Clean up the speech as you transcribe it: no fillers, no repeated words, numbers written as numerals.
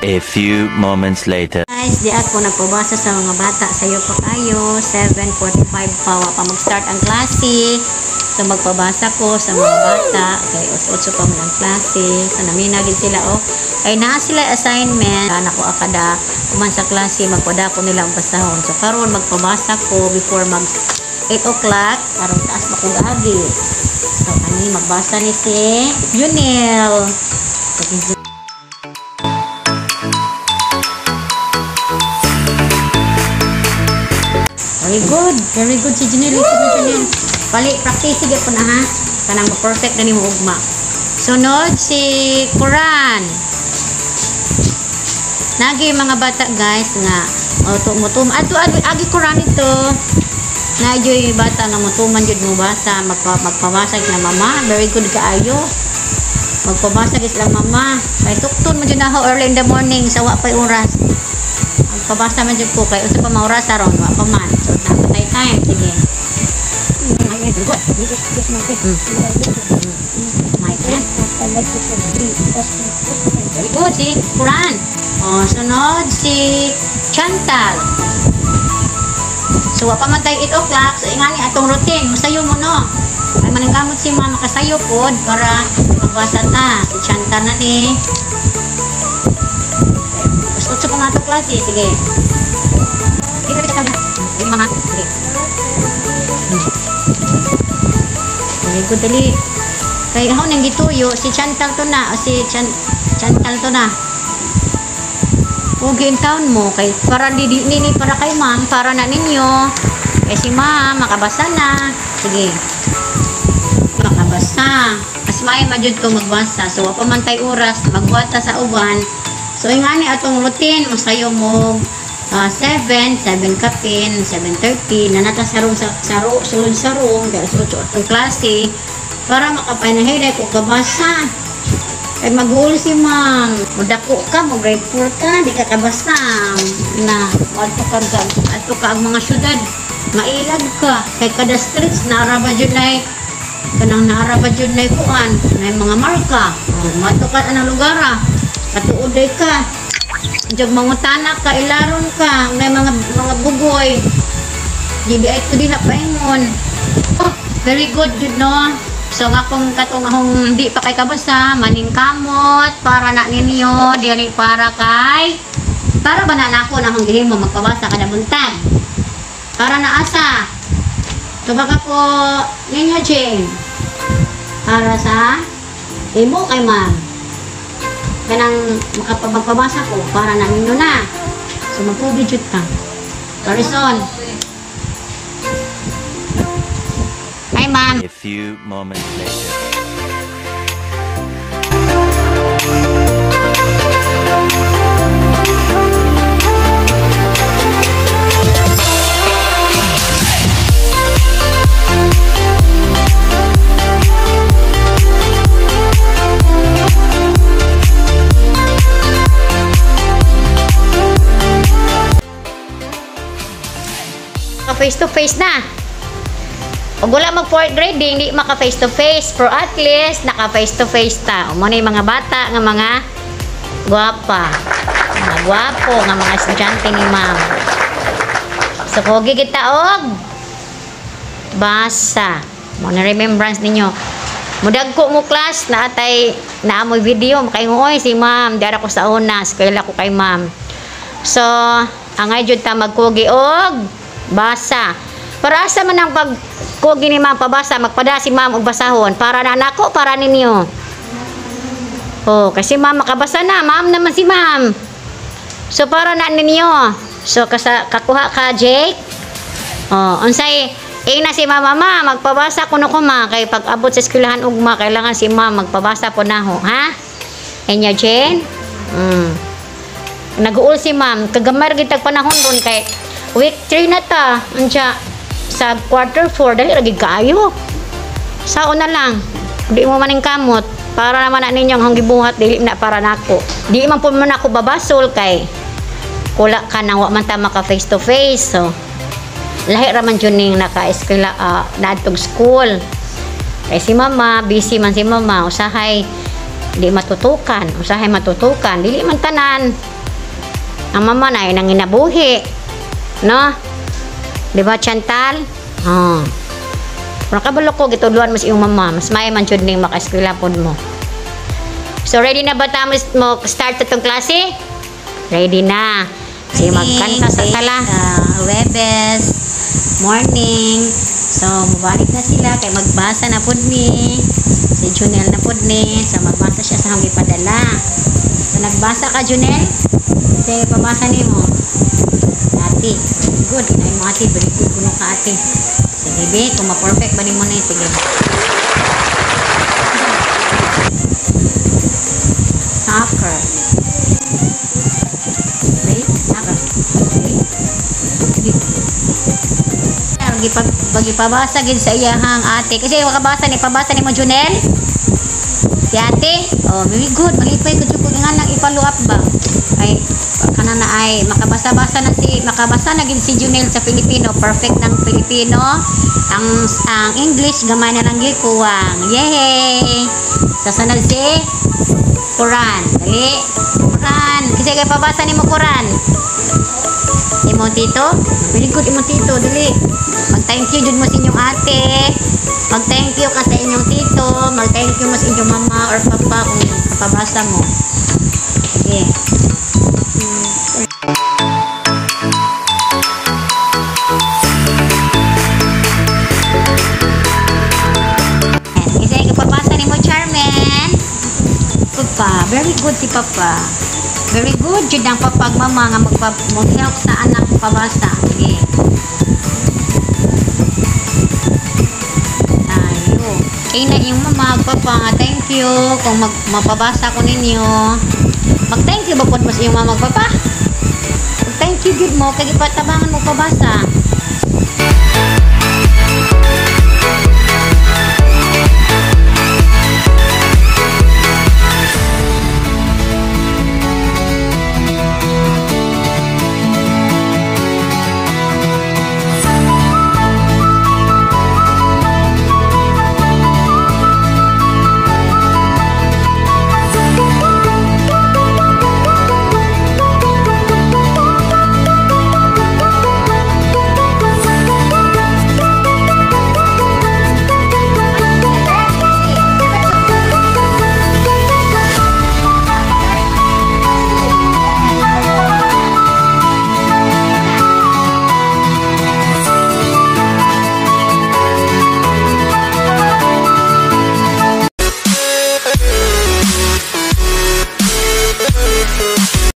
A few moments later. Guys, di ako nagpabasa sa mga bata. Sayo pa kayo. 7:45 pa. Wa pa mag-start ang klase. So, magpabasa ko sa mga bata. Kay 8 pa man ang klase. So, namina gid sila, oh. Kay naa sila assignment. Anak ko akada kuman sa klase, magpadako nila ang basahon. So, karon magpabasa ko before mag 8 o'clock. Aron taas pa kong agi. So, ani magbasa ni si Junel. Very good. Very good si Junel. Ito si Junel. Pali, practice sige po na ha. Kanang perfect na ni mo ugma. Sunod si Quran. Nagi mga bata, guys, nga auto mutum ato agi Quran ito. Na yung bata nga mutuman jud mo basa, magpabasa sila mama. Very good kaayo. Magpabasa gid sila mama. Kay tukton mo jud na ako early in the morning sa wa pay oras. Magpabasa man jud ko kay unsa pa man oras aron, wa pa man. So napatay time, sige. My friend. Very good, si Quran. O, sunod si Chantal. So, wa pa man tayo 8 o'clock. So, ingani atong routine. Masayo mo, no? Ay, maningkamot si mama kasayo pod para magbasa ta. Si Chantal na ni. Mas 8 pa nga ito klase. Sige. Sige, mama. Sige. Very good, dali. Kay ako nang gituyo, si Chantal to na, o si Chantal to na. Huwag in town mo, kay para di, di, nini para kay ma'am, para na ninyo. Kay si ma'am, makabasa na. Sige. Makabasa. Mas maayo man jud ko magbasa. So, wa pa man tay oras, magbuhat ta sa uban. So, ingani atong routine, masayo mo 7, 7 kapin, 7:30, nanata sa room, sa sulod sa room, kaya sa 8 atong klase, para makapanahilay ko kabasa. Kay mag-uul si ma'am, mudako ka, mo grade 4 ka, di ka kabasa. Na, adto ka, adto ka ang mga syudad, mailag ka. Kay kada streets, naara ba jud nay, kanang naara ba jud nay kuan, nay mga marka. O, madto ka anang lugar, ah. Katuoday ka. Diyan mangutana ka, ilaron ka, may mga bugoy. Di ay to diha paingon. Oh, very good jud no. So nga kung katong akong di pa kay kabasa, maningkamot para na ninyo, dili para kay para ba na nako na akong gihimo magpabasa kada buntag. Para na asa. Tubag ako ninyo, Jane. Para sa imo kay ma'am. Kanang makapagpabasa ko para na ninyo na. So magpugi jud ka. Garrison. Hi, ma'am. A few moments later. Face to face na. Ug wala mag fourth grading, di maka face to face, pero at least naka face to face ta. Mo na yung mga bata nga mga gwapa, mga gwapo nga mga estudyante ni ma'am. So kugi kita og basa. Mo na remembrance ninyo. Mudagko mo class na atay naamoy video makaingon, oy si ma'am, dara ko sa una, eskwela ko kay ma'am. So angay jud ta magkugi og basa. Para asa man ang pagkugi ni ma'am pabasa, magpada si ma'am og basahon para na nako, para ninyo. Oh, kasi ma'am makabasa na, ma'am naman si ma'am. So para na ninyo. So kakuha ka, Jake. Oh, unsay ing na si mama, ma, magpabasa kuno ko ma kay pag abot sa eskwelahan ugma kailangan si ma'am magpabasa po naho, ha? Enya Jane? Nag-uul si ma'am, kagamay ra gid tag panahon ron kay week 3 na ta, unsa sa quarter 4 dali ra gid kaayo. Sao na lang. Di mo maning kamot para naman na ninyo ang gibuhat, dili na para nako. Di man pud man ako babasol kay kula ka nang wa man ta maka face to face. So lahi ra man jud ning naka-eskwela, naadtog school. Kay si mama, busy man si mama, usahay di matutukan, usahay matutukan, dili man tanan. Ang mama na ay nanginabuhi. No? Di ba, Chantal? Oh. Pero kabalo ko, gitudluan mo sa iyong mama. Mas may man jud ning maka-eskwela pod mo. So, ready na ba tamos mo start itong klase? Ready na. Sige, magkanta sa tala. Huwebes, morning. So, mubalik na sila kay magbasa na pud ni. Si Junel na pud ni. So, magbasa siya sa akong gipadala. So, nagbasa ka, Junel? Sige, pabasa nimo. Ate. Good. Inay mo, ate. Very good kuno ka, ate. Sige, be. Kung ma-perfect ba nimo na yun? Sige. Soccer. Wait, soccer. Wait. Gipabasa gid sa iyahang ate. Kasi makabasa ni pabasa ni mo, Junel. Si ate. Oh, very good. Malipay ko jud ko nga nang i-follow up ba. Ay kana na ay makabasa-basa na si makabasa na gid si Junel sa Filipino. Perfect ng Filipino. Ang English gamay na lang gyud kuwang. Yay! Sa sunod si Quran. Dali. Quran. Kasi kay pabasa nimo Quran. Imo tito? Very good imo tito, dali. Mag-thank you jud mo sa inyong ate. Mag-thank you ka sa inyong tito. Mag-thank you mo sa inyong mama or papa kung kapabasa mo. Sige. Kasi kapabasa ni mo, Charmen. Papa, very good si Papa. Very good jud ang papa ug mama nga mag-help sa anak pabasa. Sige. Tayo. Kaya na yung mama ug papa nga thank you kung mapabasa ko ninyo. Mag-thank you ba pod mo sa iyong mama ug papa? Mag-thank you gid mo kay gipatabangan mo pabasa.